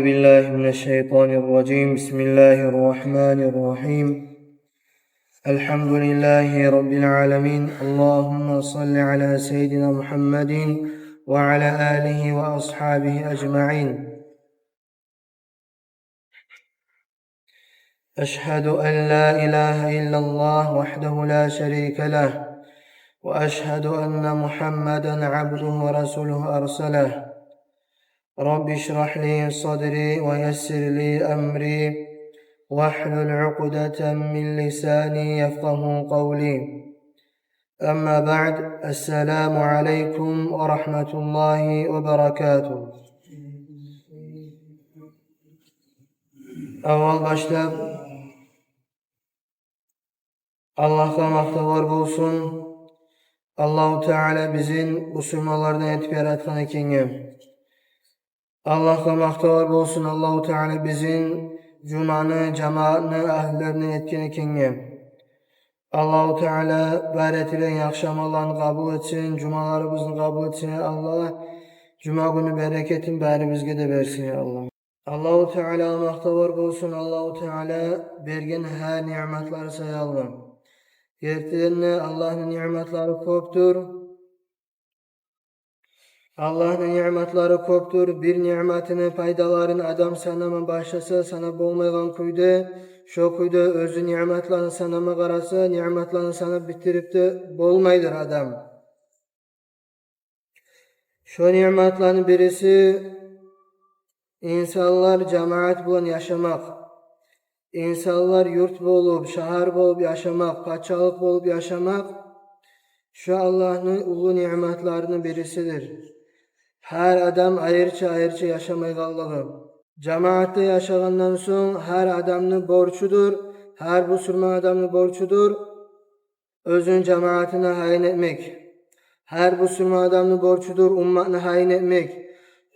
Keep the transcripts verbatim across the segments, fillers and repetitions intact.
بالله من الشيطان الرجيم. بسم الله الرحمن الرحيم. الحمد لله رب العالمين. اللهم صل على سيدنا محمد وعلى آله وأصحابه أجمعين. أشهد أن لا إله إلا الله وحده لا شريك له، وأشهد أن محمدا عبده ورسوله أرسله. رب اشرح لي صدري ويسر لي أمري واحلل عقدة من لساني يفقه قولي. أما بعد، السلام عليكم ورحمة الله وبركاته. Аввал башлап Аллагьгъа макътавлар болсун, Аллагьу Таала бизин бусурманлардан этип яратгъан экенге. Аллагьгъа макътавлар болсун, Аллагьу Таала бизин жуманы, жамаатны агьлюлеринден этген экенге. Аллагьу Таала бар этилген яхшы амалланы къабул этсин, жумаларыбызны къабул этсин, я Аллагь. Жума гюню берекетин барибизге де берсин, я Аллагь. Аллагьу Таалагъа макътавлар болсун, Аллагьу Таала берген гьар ниъматлар саялы. Гертиден де, Аллагьны ниъматлары кёпдюр. Аллагьны ниъматлары кёпдюр. Бир ниъматыны пайдаларын адам санама башласа, санап болмайгъан кюйде, шо кюйде оьзю ниъматларын санама къараса, ниъматларын санап битирип де болмайдыр адам. Шо ниъматланы бириси — инсанлар жамаат булан яшамакъ. Инсанлар юрт болуп, шагьар болуп яшамакъ, пачалыкъ болуп яшамакъ — шо Аллагьны уллу ниъматларыны бирисидир. Гьар адам айрыча-айрыча яшамайгъанлыгъы. Жамаатда яшагъандан сонг, гьар адамны борчудур, гьар бусурман адамны борчудур оьзюню жамаатына гьайын этмек. Гьар бусурман адамны борчудур умматны гьайын этмек,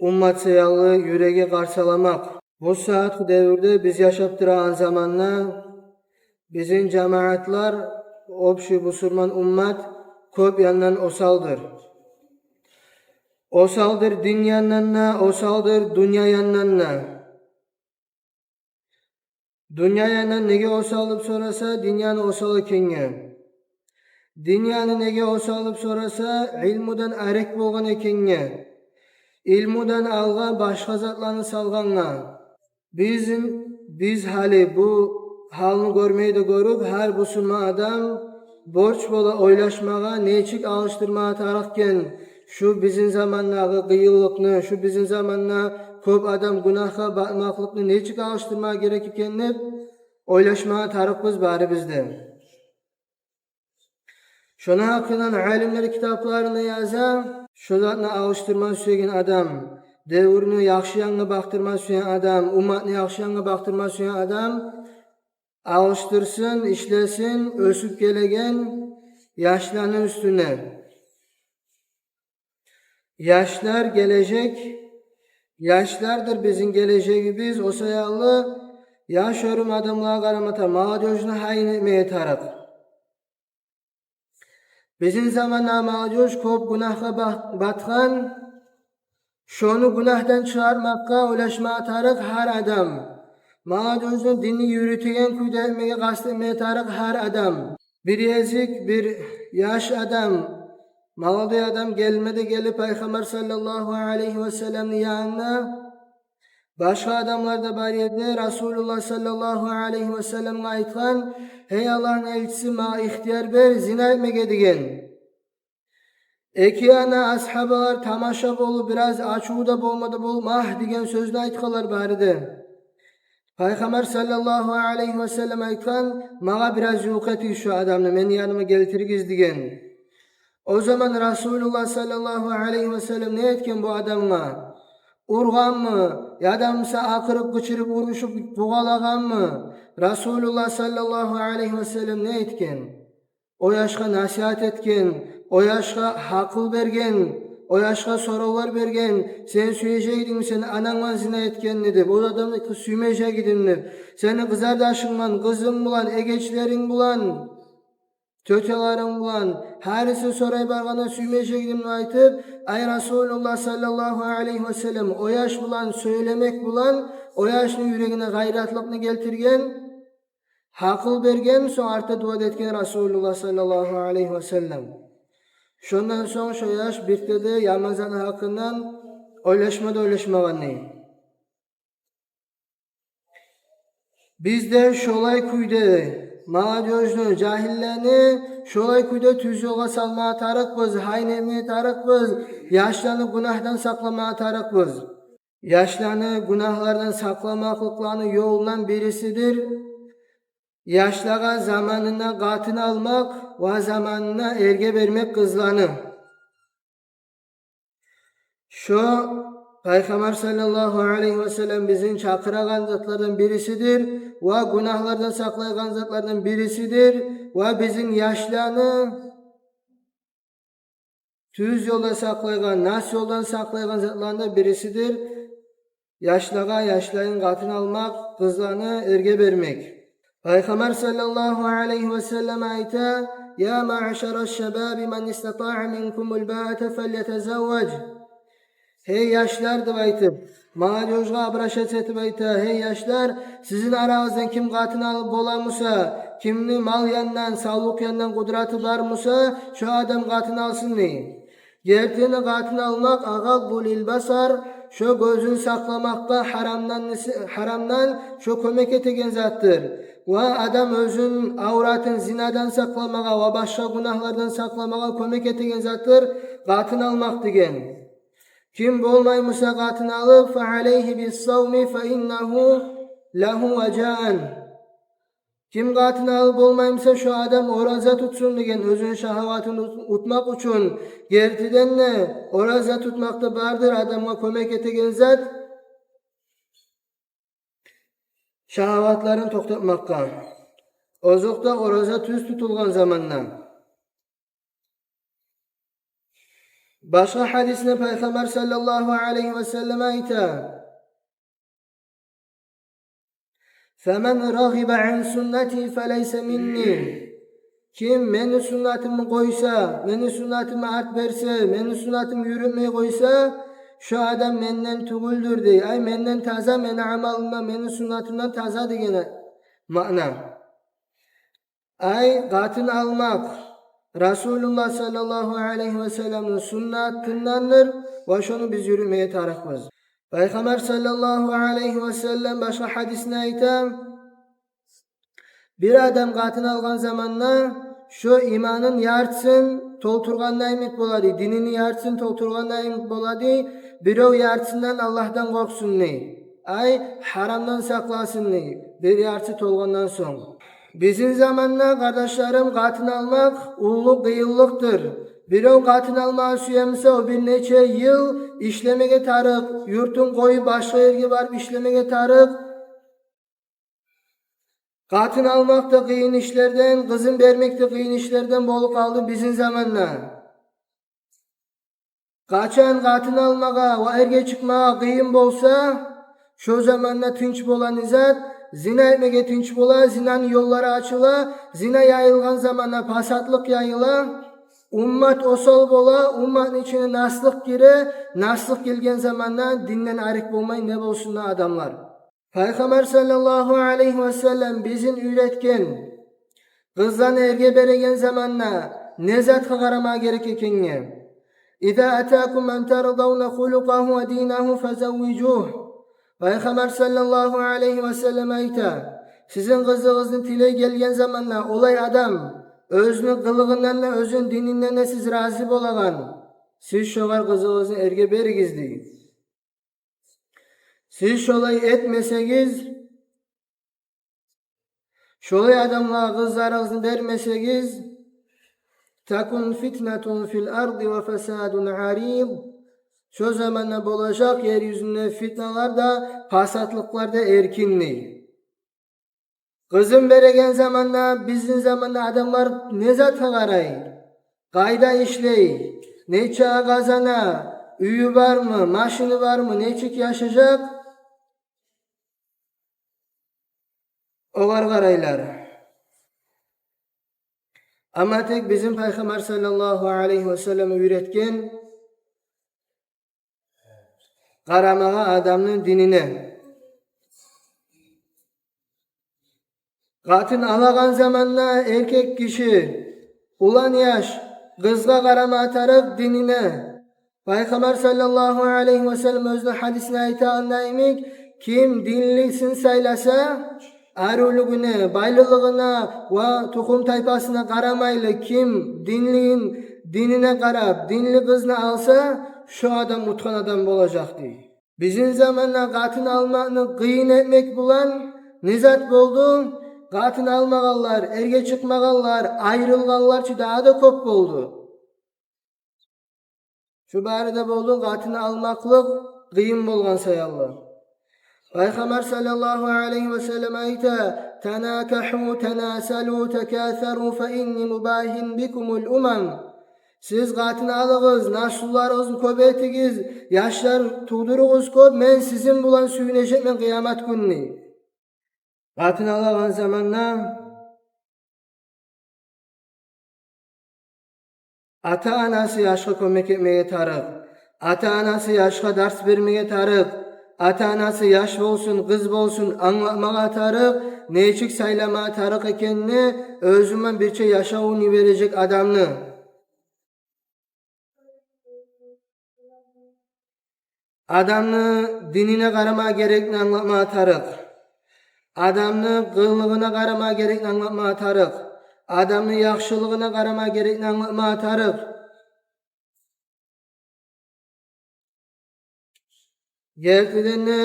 уммат саялы юреги къарсаламакъ. Бу сагьатгъы девюрде, биз яшап турагъан заманда бизин жамаатлар, общий бусурман уммат кёп яндан осалдыр. Осалдыр дин яндан да, осалдыр дюнья яндан да. Дюнья яндан неге осал деп сораса, дин яны осал экенге. Дин яны неге осал деп сораса, илмудан арек болгъан экенге. Илмудан алгъа башгъа затланы салгъангъа. Биз, биз гьали бу гьалны гёрмей де гёрюп, гьар бусурман адам борч бола ойлашмагъа, нечик алышдырмагъа тарыкъ экен шу бизин замандагъы къыйынлыкъны, шу бизин заманда кёп адам гюнагьгъа батмакълыкъны нечик алышдырмагъа герек экен деп ойлашмагъа тарыкъбыз барыбыз да. Шону гьакъындан алимлер китапларында яза: шо затны алышдырма сюеген адам, девюрню яхшы янгъа бакъдырма сюеген адам, умматны яхшы янгъа бакъдырма сюеген адам алышдырсын, ишлесин оьсюп гелеген яшланы уьстюне. Яшлар гележек, яшлардыр бизин гележегибиз, о саялы яш оьрюм адамлагъа къарамата, молодёжну гьайын этмеге тарыкъ. Бизин заманда молодёжь кёп гюнагьгъа ба-, батгъан. Шону гюнагьдан чыгъармакъгъа ойлашмагъа тарыкъ гьар адам. Молодёжьну динни юрютеген кюйде этмеге къаст этмеге тарыкъ гьар адам. Бир гезик бир яш адам, молодой адам гелме де гелип Пайхаммар саллаллагьу алайгьи васалламны янына, башгъа адамлар да бар эди, Расулуллагь саллаллагьу алайгьи васалламгъа айтгъан: «Гьей Аллагьны элчиси, магъа ихтияр бер зина этмеге», — деген. Эки яна асгьабалар тамаша болуп, бираз ачуву да болмады болуп, «Магь» деген сёзню айтгъанлар бары да. Пайхаммар саллаллагьу алайгьи васаллам айтгъан: «Магъа бираз ювукъ этигиз шо адамны, мени яныма гелтиригиз», — деген. О заман Расулуллагь саллаллагьу алайгьи васаллам не этген бу адамгъа? Ургъанмы, яда буса акъырып, къычырып, урушуп, къувалагъанмы? Расулуллагь саллаллагьу алайгьи васаллам не этген? О яшгъа насигьат этген, о яшгъа гьакъыл берген, о яшгъа соравлар берген: «Сен сюежек эдингми сени ананг булан зина этгенни?» — деп. О адам да: «Сюймежек эдим», — деп. «Сени къызардашынг булан, къызынг булан, эгечлеринг булан тётяларынг булан, гьариси сорай баргъанда сюймежек эдим деп айтып, ай Расулуллагь саллаллагьу алайгьи васаллам, о яш булан сёйлемек булан о яшны юрегине гъайратлыкъны гелтирген, гьакъыл берген, сонг артда дуа да этген Расулуллагь саллаллагьу алайгьи васаллам. Шондан сонг шо яш бирт де яман затны гьакъындан ойлашма да ойлашмагъан дей. Биз де шолай кюйде молодёжну, жагьиллени шолай кюйде тюз ёлгъа салмагъа тарыкъбыз, гьайын этмеге тарыкъбыз, яшланы гюнагьдан сакъламагъа тарыкъбыз. Яшланы гюнагьлардан сакъламакълыкъланы ёлундан бирисидир яшлагъа заманында къатын алмакъ ва заманында эрге бермек къызланы. Шо Пайхаммар саллаллагьу алайгьи васаллам бизин чакъырагъан затлардан бирисидир ва гюнагьлардан сакълайгъан затлардан бирисидир ва бизин яшланы тюз ёлда сакълайгъан, нас ёлдан сакълайгъан затланы бирисидир яшлагъа яшлайын къатын алмакъ, къызланы эрге бермек. Пайхаммар саллаллагьу алайгьи васаллам айта: «Я маъшараш-шабаби ман истатаъа минкумул баата фальятазавваж». Гьей яшлар, деп айтып, молодёжгъа обращаться этип айта: гьей яшлар, сизин арагъыздан ким къатын алып бола буса, кимни мал янындан, савлукъ янындан къудраты бар буса, шо адам къатын алсын дей. Гертини къатын алмакъ агъадду лил басар, шо гёзюн сакъламакъгъа гьарамдан, гьарамдан шо кёмек этеген затдыр. Ва адам оьзюн авратын зинадан сакъламагъа ва башгъа гюнагьлардан сакъламагъа кёмек этеген затдыр къатын алмакъ деген. Ким болмай буса къатын алып, фа алайгьи бис-савми фа иннагьу лагьу важаан. Ким къатын алып болмай буса, шо адам ораза тутсун деген, оьзюню шагьаватын ут-, утмакъ учун. Гертиден де, ораза тутмакъда бардыр адамгъа кёмек этеген зат, шагьаватларын токътатмакъгъа. Озокъда, ораза тюз тутулгъан заманда. Башгъа гьадисде Пайхаммар саллаллагьу алайгьи васаллам айта: «Фаман рагъиба ан суннати фалайса минни». Ким мени суннатымны къойса, мени суннатыма арт берсе, мени суннатымны юрютмей къойса, шо адам менден тюгюлдюр дей. Ай, менден таза, мени амалымдан, мени суннатымдан таза деген маъна. Ай, къатын алмакъ Расулуллагь саллаллагьу алайгьи васалламны суннатындандыр ва шону биз юрютмеге тарыкъбыз. Пайхаммар саллаллагьу алайгьи васаллам башгъа гьадисинде айта: бир адам къатын алгъан заманда шо иманын яртысын толтургъанда йимик болады, динини яртысын толтургъанда йимик болады, бирев яртысындан Аллагьдан къоркъсун дей. Ай, гьарамдан сакъласын дей, бир яртысы толгъандан сонг. Бизин заманда, къардашларым, къатын алмакъ уллу къыйынлыкъдыр. Бирев къатын алмагъа сюе буса, о бир нече йыл ишлемеге тарыкъ, юртун къоюп, башгъа ерге барып ишлемеге тарыкъ. Къатын алмакъ да къыйын ишлерден, къызын бермек де къыйын ишлерден болуп къалды бизин заманда. Къачан къатын алмагъа ва эрге чыкъмагъа къыйын болса, шо заманда тынч болгъан зат, зина этмеге тынч бола, зинаны ёллары ачыла, зина яйылгъан заманда пасатлыкъ яйыла, уммат осал бола, умматны ичине наслыкъ гире, наслыкъ гелген заманда динден арек болмай не болсун да адамлар. Пайхаммар саллаллагьу алайгьи васаллам бизин уьйретген, къызланы эрге береген заманда не затгъа къарамагъа герек экенге. «Иза атакум ман тардавна хулукъагьу ва динагьу фазаввижугь». Пайхаммар саллаллагьу алайгьи васаллам айта: «Сизин къызыгъызны тилей гелген заманда, олай адам, оьзюню къылыгъындан да, оьзюню дининден де сиз рази болагъан, сиз шогъар къызыгъызны эрге беригиз», — дей. Сиз шолай этмесегиз, шолай адамлагъа къызларыгъызны бермесегиз, «такун фитнатун фил арди ва фасадун арид». Шо заманда болажакъ ер юзюнде фитналар да, пасатлыкълар да эркин дей. Къызын береген заманда, бизин заманда адамлар не затгъа къарай? Къайда ишлей? Нече къазана? Уьюю бармы? Машини бармы? Нечик яшажакъ? Огъар къарайлар. Амма тек бизин Пайхаммар саллаллагьу алайгьи васаллам уьйретген къарамагъа адамны динине. Къатын алагъан заманда эркек гиши, улан яш, къызгъа къарама тарыкъ динине. Пайхаммар саллаллагьу алайгьи васаллам оьзюню гьадисинде айтагъандай йимик, ким динлисин сайласа, арувлугъуна, байлылыгъына ва тухум-тайпасына къарамайлы, ким динлин, динине къарап, динли къызны алса, шо адам утгъан адам болажакъ, дей. Бизин заманда къатын алмакъны къыйын этмек булан не зат болду? Къатын алмагъанлар, эрге чыкъмагъанлар, айрылгъанлар чы дагъы да кёп болду. Шу бары да болду къатын алмакълыкъ къыйын болгъан саялы. Пайхаммар саллаллагьу алайгьи васаллам айта: «Танакагьу, танасалу, такасару, фа инни мубагьин бикумул умам». Сиз къатын алыгъыз, наслуларыгъызны кёп этигиз, яшлар тувдуругъуз кёп, мен сизин булан сююнежекмен къыямат гюнню. Къатын алагъан заманда ата-анасы яшгъа кёмек этмеге тарыкъ. Ата-анасы яшгъа дарс бермеге тарыкъ. Ата-анасы яш болсун, къыз болсун, англатмагъа тарыкъ, нечик сайлама тарыкъ экенни, оьзюнден бирче яшавун бережек адамны. Адамны динине къарама герекни англатма тарыкъ. Адамны къылыгъына къарама герекни англатма тарыкъ. Адамны яхшылыгъына къарама герекни англатма тарыкъ. Гертиден де,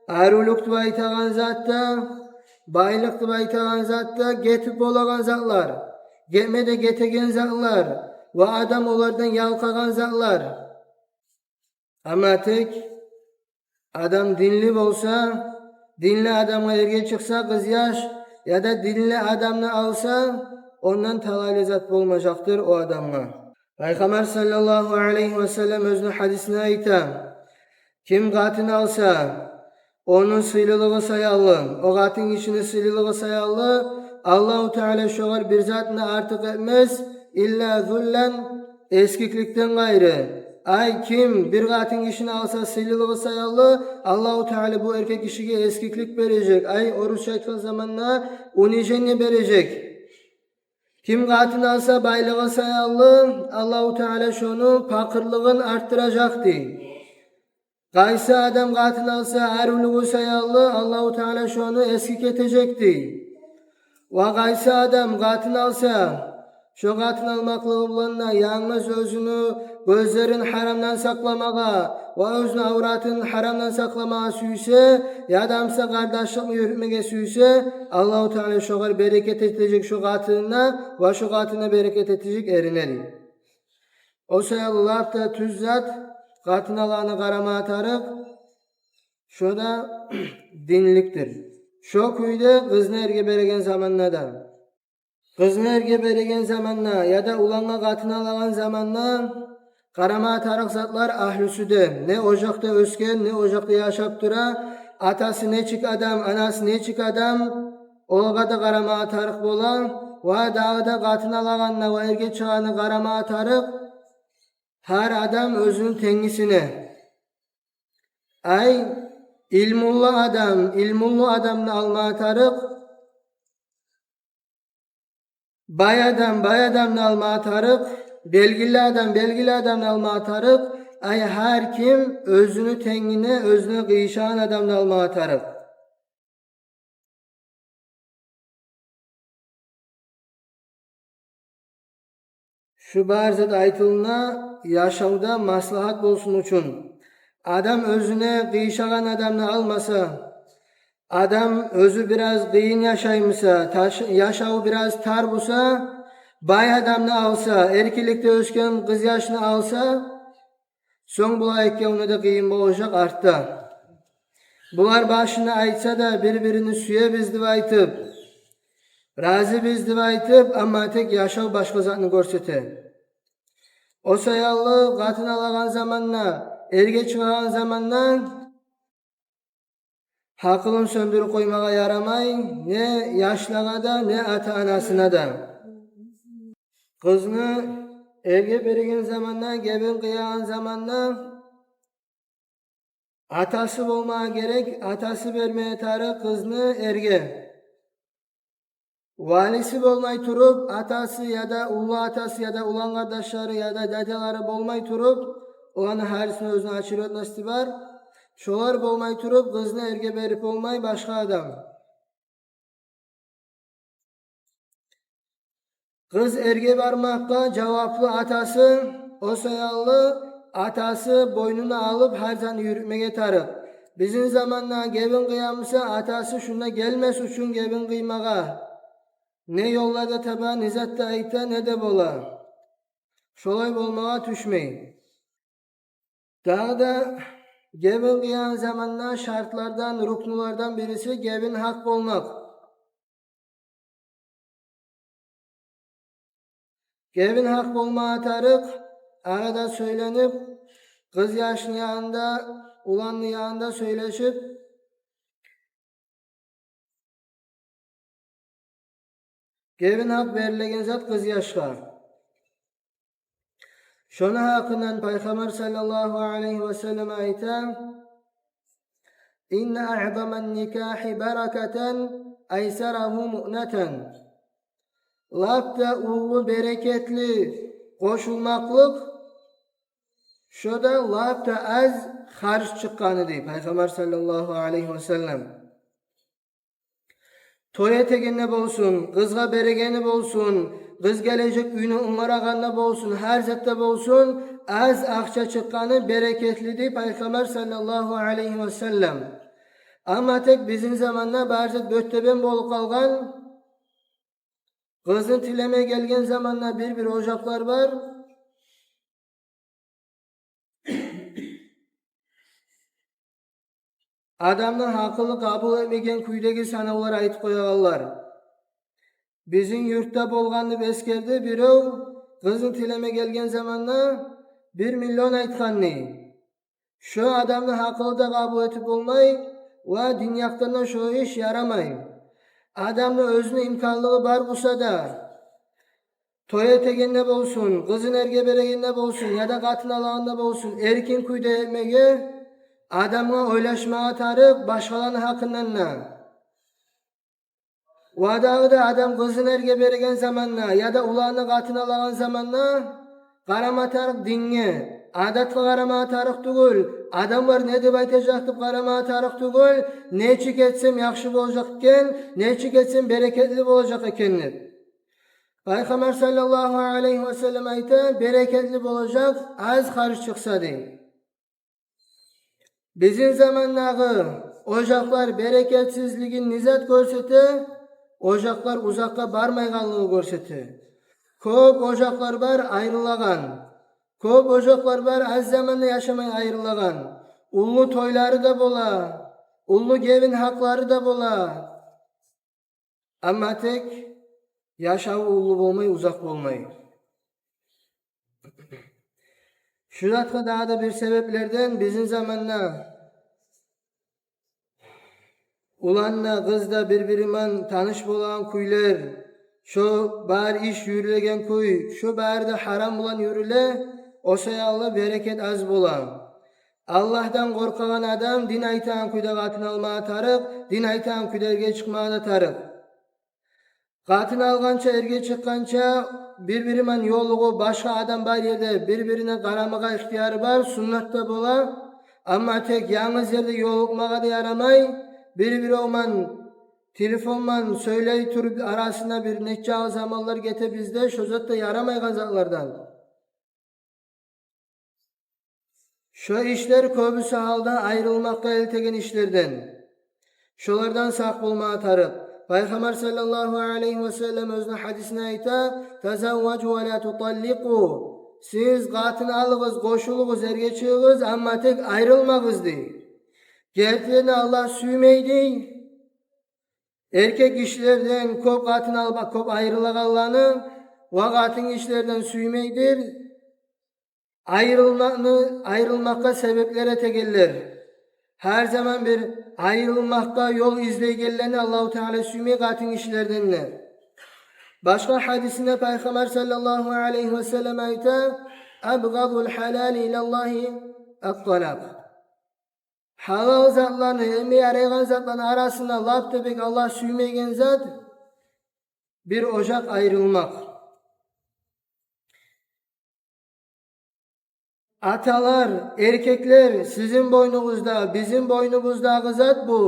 арувлукъ деп айтагъан зат да, байлыкъ деп айтагъан зат да гетип болагъан затлар, гетме де гетеген затлар ва адам олардан ялкъагъан затлар. Амма тек адам динли болса, динли адамгъа эрге чыкъса къыз яш, яда динли адамны алса, ондан талайлы зат болмажакъдыр о адамгъа. Пайхаммар саллаллагьу алайгьи васаллам оьзюню гьадисинде айта: ким къатын алса, ону сыйлылыгъы саялы, о къатын гишини сыйлылыгъы саялы, Аллагьу Таала шогъар бир затны артыкъ этмес, илла зуллан, эсгикликден къайры. Ай, ким бир къатын гишини алса сыйлылыгъы саялы, Аллагьу Таала бу эркек гишиге эсгиклик бережек. Ай, орусча айтгъан заманда, унижение бережек. Ким къатын алса байлыгъы саялы, Аллагьу Таала шону пакъырлыгъын арттыражакъ, дей. Къайсы адам къатын алса арувлугъу саялы, Аллагьу Таала шону эсгик этежек, дей. Ва къайсы адам къатын алса, шо къатын алмакълыгъы булан да янгыз оьзюню гёзлерин гьарамдан сакъламагъа ва оьзюню авратын гьарамдан сакъламагъа сюйсе, яда буса къардашлыкъны юрютмеге сюйсе, Аллагьу Таала шогъар берекет этежек шо къатынына ва шо къатынына берекет этежек эрине, дей. О саялы лап да тюз зат, къатын алагъангъа къарама тарыкъ, шо да динликдир. Шо кюйде къызны эрге береген заманда да. Къызны эрге береген заманда яда улангъа къатын алагъан заманда къарама тарыкъ затлар агьлюсю де, не ожакъда оьсген, не ожакъда яшап тура, атасы нечик адам, анасы нечик адам, олагъа да къарама тарыкъ бола. Ва дагъы да къатын алагъанда ва эрге чыгъанда къарама тарыкъ гьар адам оьзюню тенгисине. Ай, илмулу адам илмулу адамны алма тарыкъ, бай адам бай адамны алма тарыкъ, белгили адам белгили адамны алма тарыкъ. Ай, гьар ким оьзюню тенгине, оьзюне къыйышагъан адамны алма тарыкъ. Шу бар зат айтылына яшавда маслагьат болсун учун. Адам оьзюне къыйышагъан адамны алмаса, адам оьзю бираз къыйын яшаймыса, таш-, яшаву бираз тар буса, бай адамны алса, эркинликде оьсген къыз яшны алса, сонг булар экевюне де къыйын болажакъ артда. Булар башына айтса да, бир-бирини сюебиз деп айтып, разибиз деп айтып, амма тек яшав башгъа затны гёрсете. О саялы къатын алагъан заманда, эрге чыгъагъан заманда гьакъылын сёндюрюп къоймагъа ярамай не яшлагъа да, не ата-анасына да. Къызны эрге береген заманда, гебин къыягъан заманда атасы болмагъа герек, атасы бермеге тарыкъ къызны эрге. Валиси болмай туруп, атасы яда уллу атасы яда улан къардашлары яда дядялары болмай туруп, оланы гьарисини оьзюню очередности бар. Шолар болмай туруп, къызны эрге берип болмай башгъа адам. Къыз эрге бармакъгъа жаваплы атасы, о саялы атасы бойнуна алып гьар затны юрютмеге тарыкъ. Бизин заманда гебин къыямыса, атасы шунда гелмес учун гебин къыймагъа не ёллар да таба, не зат да айта, не де бола. Шолай болмагъа тюшмей. Дагъы да гебин къыягъан заманда шартлардан, рукнулардан бириси гебин гьакъ болмакъ. Гебин гьакъ болмагъа тарыкъ, арада сёйленип, къыз яшны янында, уланны янында сёйлешип, гебин гьакъ берилеген зат къыз яшгъа. Шону гьакъындан Пайхаммар саллаллагьу алайгьи ва саллам айта: «Инна аъзаман никахи баракатан айсарагьу муънатан». Лап да уллу берекетли къошулмакълыкъ шо да лап да аз харж чыкъгъаны, дей Пайхаммар саллаллагьу алайгьи ва саллам. Той этегенде болсун, къызгъа берегенде болсун, къыз гележек уьйню онгарагъанда болсун, гьар затда болсун, аз акъча чыкъгъаны берекетли, дей Пайхаммар саллаллагьу алайгьи ва саллам. Амма тек бизин заманда бары зат бёттебен болуп къалгъан. Къызны тилеме гелген заманда бир-бир ожакълар бар. Адамны гьакъылы къабул этмеген кюйдеги санавлар айтып къоягъанлар. Бизин юртда болгъанны эсгерди, бирев къызны тилеме гелген заманда бир миллион айтгъанны. Шо адамны гьакъылы да къабул этип болмай, ва дин якъдан да шо иш ярамай. Адамны оьзюню имканлыгъы бар буса да, той этегенде болсун, къызын эрге берегенде болсун, яда къатын алагъанда болсун, эркин кюйде этмеге адамгъа ойлашмагъа тарыкъ башгъаланы гьакъындан да. Ва дагъы да адам къызын эрге береген заманда яда уланын къатын алагъан заманда къарама тарыкъ динге, адатгъа къарама тарыкъ тюгюл, адамлар не деп айтажакъ деп къарама тарыкъ тюгюл, нечик этсем яхшы болажакъ экен, нечик этсем берекетли болажакъ экен деп. Пайхаммар саллаллагьу алайгьи ва саллам айта: «Берекетли болажакъ, аз харж чыкъса», — дей. Бизин замандагъы ожакълар берекетсизлигин не зат гёрсете? Ожакълар узакъгъа бармайгъанлыгъы гёрсете. Кёп ожакълар бар айрылагъан. Кёп ожакълар бар аз заманда яшамай айрылагъан. Уллу тойлары да бола, уллу гебин гьакълары да бола. Амма тек яшаву уллу болмай, узакъ болмай. Шу затгъа дагъы да бир себеплерден бизин заманда улан да, къыз да бир-бири ман таныш болагъан кюйлер, шо бар иш юрюлеген кюй, шо бары да гьарам булан юрюле, о саялы берекет аз бола. Аллагьдан къоркъагъан адам дин айтагъан кюйде къатын алмагъа тарыкъ, дин айтагъан кюйде эрге чыкъмагъа да тарыкъ. Къатын алгъанча, эрге чыкъгъанча бир-бири ман ёлугъуп, башгъа адам бар ерде бир-бирине къарамагъа ихтияры бар, суннат да бола. Амма тек янгыз ерде ёлукъмагъа да ярамай, бир-бири ман телефон ман сёйлей туруп, арасында бир нече заманлар гете бизде, шо зат да ярамайгъан затлардан. Шо ишлер кёбюсю гьалда айрылмакъгъа элтеген ишлерден. Шолардан сакъ болмагъа тарыкъ. Пайхаммар саллаллагьу алайгьи ва саллам оьзюню гьадисинде айта: «Тазавважу ва ла туталликъу». Сиз къатын алыгъыз, къошулугъуз, эрге чыгъыгъыз, амма тек айрылмагъыз, дей. Гертиден Аллагь сюймей, дей, эркек гишилерден кёп къатын алып, кёп айрылагъанланы, ва къатын гишилерден сюймейдир айрылмакъны, айрылмакъгъа себеплер этегенлер. Гьар заман бир айрылмакъгъа ёл излейгенлени Аллагьу Таала сюймей къатын гишилерден де. Башгъа гьадисинде Пайхаммар саллаллагьу алайгьи ва саллам айта: «Абгъадул гьалали илаллагьи ат-талакъ». Гьалал затланы, эме ярайгъан затланы арасында лап да бек Аллагь сюймейген зат — бир ожакъ айрылмакъ. Аталар, эркеклер, сизин бойнугъузда, бизин бойнубуздагъы зат бу.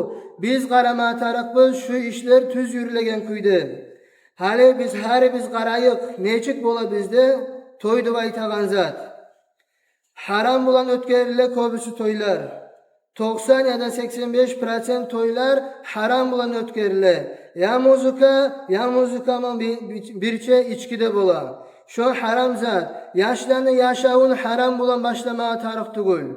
Биз къарама тарыкъбыз шу ишлер тюз юрюлеген кюйде. Гьали биз, гьарибиз къарайыкъ, нечик бола бизде той деп айтагъан зат. Гьарам булан оьтгериле кёбюсю тойлар. Токъсан яда сексен беш процент тойлар гьарам булан оьтгериле. Я музыка, я музыка булан би-, би-, бирче ички де бола. Шо гьарам зат. Яшланы яшавун гьарам булан башламагъа тарыкъ тюгюл.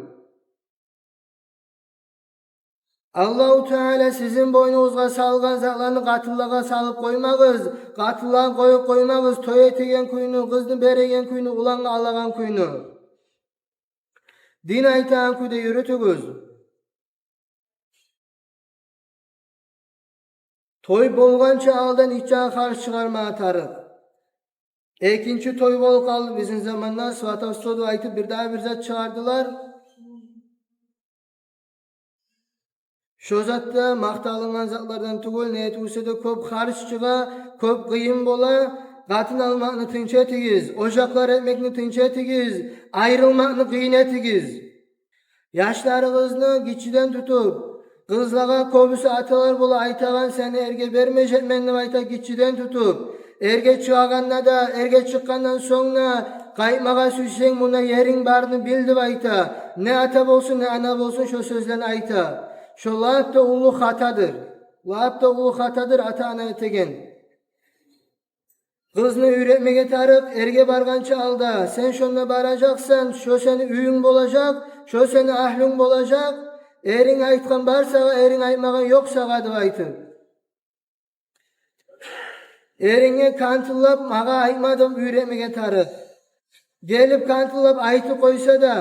Аллагьу Таала сизин бойнугъузгъа салгъан затланы къатынлагъа салып къоймагъыз. Къатынлагъа къоюп къоймагъыз той этеген кюйню, къызны береген кюйню, улангъа алагъан кюйню. Дин айтагъан кюйде юрютюгюз. Той болгъанча алдан иччагъа харж чыгъармагъа тарыкъ. Экинчи той болуп къалды бизин заманда, сватовство деп айтып, бирдагъы бир зат чыгъардылар. Шо зат да макъталынгъан затлардан тюгюл, не этип буса да кёп харж чыгъа, кёп къыйын бола. Къатын алмакъны тынч этигиз, ожакълар этмекни тынч этигиз, айрылмакъны къыйын этигиз. Яшларыгъызны гиччиден тутуп, къызлагъа кёбюсю аталар бола айтагъан: «Сени эрге бермежекмен», — деп айта, гиччиден тутуп. Эрге чыгъагъанда да, эрге чыкъгъандан сонг да: «Къайтмагъа сюйсенг, мунда еринг барын бил», — деп айта. Не ата болсун, не ана болсун, шо сёзлени айта. Шо лап да уллу хатадыр. Лап да уллу хатадыр ата-ана этеген. Къызны уьйретмеге тарыкъ эрге баргъанча алда. Сен шонда баражакъсан, шо сени уьюнг болажакъ, шо сени агьлюнг болажакъ. Эринг айтгъан бар сагъа, эринг айтмагъан ёкъ сагъа деп айтып. Эринге кантыллап, магъа айтма деп уьйретмеге тарыкъ. Гелип кантыллап айтып къойса да,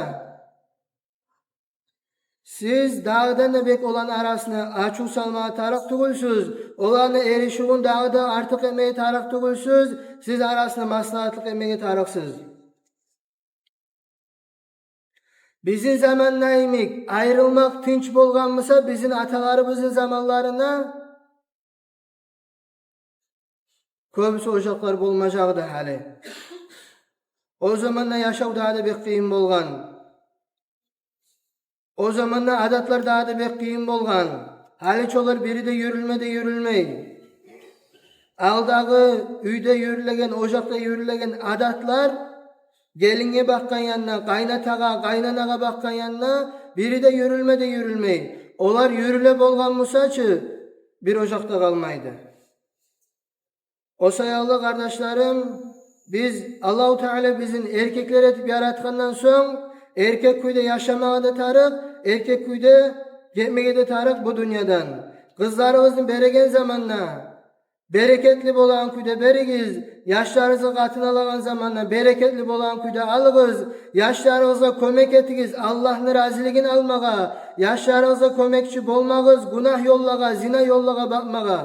сиз дагъыдан да бек оланы арасына ачув салмагъа тарыкъ тюгюлсюз. Оланы эришивюн дагъы да артыкъ этмеге тарыкъ тюгюлсюз. Сиз арасына маслагьатлыкъ этмеге тарыкъсыз. Бизин заманда йимик айрылмакъ тынч болгъан буса, бизин аталарыбызны заманларында кёбюсю ожакълар болмажакъ эди гьали. О заманда яшав дагъы да бек къыйын болгъан. О заманда адатлар дагъы да бек къыйын болгъан. Гьали чолар бири де юрюлме де юрюлмей. Алдагъы уьйде юрюлеген, ожакъда юрюлеген адатлар, гелинге бакъгъан янына, къайнатагъа, къайнанагъа бакъгъан янына, бири де юрюлме де юрюлмей. Олар юрюле болгъан буса чы, бир ожакъда къалмайды. О саялы, къардашларым, биз, Аллагьу Таала бизин эркеклер этип яратгъандан сонг, эркек кюйде яшамагъа да тарыкъ, эркек кюйде гетмеге де тарыкъ бу дюньядан. Къызларыгъызны береген заманда берекетли болагъан кюйде беригиз. Яшларыгъызгъа къатын алагъан заманда берекетли болагъан кюйде алыгъыз. Яшларыгъызгъа кёмек этигиз Аллагьны разилигин алмагъа. Яшларыгъызгъа кёмекчи болмагъыз гюнагь ёллагъа, зина ёллагъа бакъмагъа.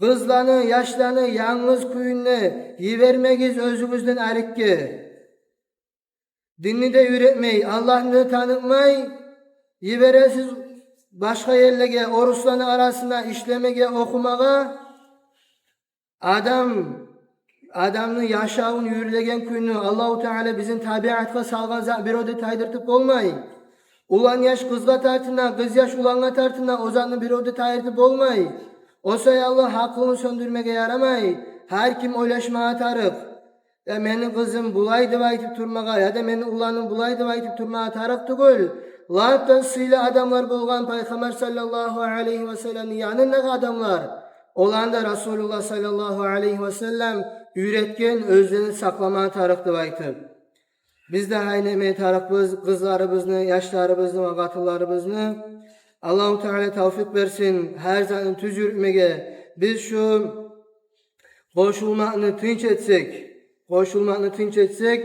Къызланы, яшланы янгыз кюйюнде йибермегиз оьзюгюзден арекге. Динни де уьйретмей, Аллагьны да танытмай, йибересиз башгъа ерлеге, орусланы арасына ишлемеге, охумагъа. Адам, адамны яшавун юрюлеген кюйню, Аллагьу Таала бизин табиатгъа салгъан зат бирев де тайдыртып болмай. Улан яш къызгъа тартына, къыз яш улангъа тартына, о затны бирев де тайдыртып болмай. О саялы гьакъылны сёндюрмеге ярамай. Гьар ким ойлашмагъа тарыкъ. Я мени къызым булай деп айтып турмагъа, яда мени уланым булай деп айтып турмагъа тарыкъ тюгюл. Лап да сыйлы адамлар болгъан Пайхаммар саллаллагьу алайгьи ва салламны янындагъы адамлар, оланы да Расулуллагь саллаллагьу алайгьи ва саллам уьйретген, оьзлени сакъламагъа тарыкъ деп айтып. Биз де гьайын этмеге тарыкъбыз къызларыбызны, яшларыбызны ва къатынларыбызны. Аллагьу Таала тавфикъ берсин гьар затны тюз юрютмеге. Биз шу къошулмакъны тынч этсек, къошулмакъны тынч этсек,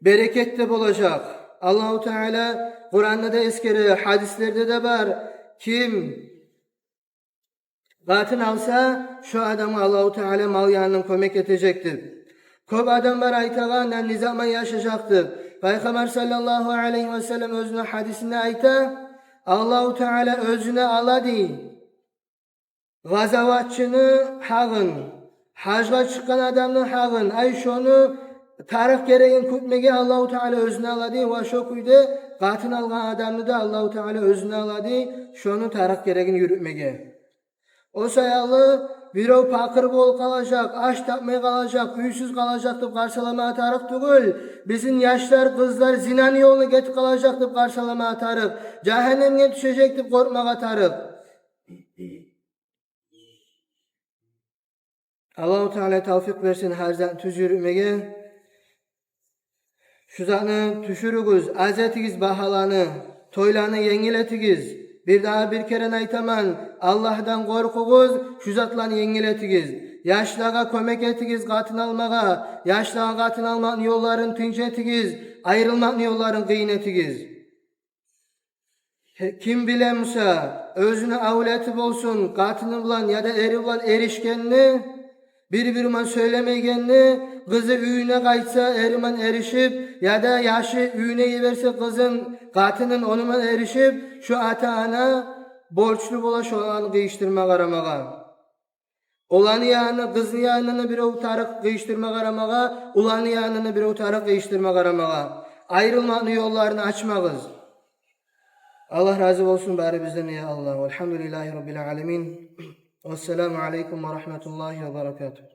берекет де болажакъ. Аллагьу Таала Къуранда да эсгере, гьадислерде де бар. Ким къатын алса, шо адамгъа Аллагьу Таала мал янындан кёмек этежек деп. Кёп адам бар айтагъан, не заман яшажакъ деп. Пайхаммар саллаллагьу алайгьи ва саллам оьзюню гьадисинде айта: Аллагьу Таала оьзюне ала дей къазаватчыны гьакъын, гьажгъа чыкъгъан адамны гьакъын, ай, шону тарыкъ-герегин кютмеге Аллагьу Таала оьзюне ала дей, ва шо кюйде къатын алгъан адамны да Аллагьу Таала оьзюне ала дей, шону тарыкъ-герегин юрютмеге. О саялы бирев пакъыр болуп къалажакъ, аш тапмай къалажакъ, уьйсюз къалажакъ деп къарсаламагъа тарыкъ тюгюл. Бизин яшлар, къызлар зинаны ёлуна гетип къалажакъ деп къарсаламагъа тарыкъ, жагьаннемге тюшежек деп къоркъмагъа тарыкъ. Аллагьу Таала тавфикъ берсин гьар затны тюз юрютмеге. Шу затны тюшюрюгюз, аз этигиз багьаланы, тойланы енгил этигиз. Бирдагъы бир керен айтаман, Аллагьдан къоркъугъуз, шу затланы енгил этигиз. Яшлагъа кёмек этигиз къатын алмагъа, яшлагъа къатын алмакъны ёлларын тынч этигиз, айрылмакъны ёлларын къыйын этигиз. Ким биле буса, оьзюню авлети болсун, къатыны булан яда эри булан эришгенни, бир-бири булан сёйлемейгенни, къызы уьюне къайтса, эри булан эришип, яда яшы уьюне йиберсе къызын, къатынын, ону булан эришип, шо ата-ана борчлу бола шоланы къыйышдырма къарамагъа. Оланы янына, къызны янына бирев тарыкъ къыйышдырма къарамагъа, уланы янына бирев тарыкъ къыйышдырма къарамагъа. Айрылмакъны ёлларын ачмагъыз. Аллагь рази болсун барыбыздан, я Аллагь. Валгьамдулиллагьи раббил аламин. Вассаламу алайкум ва рагьматуллагьи ва баракатугь.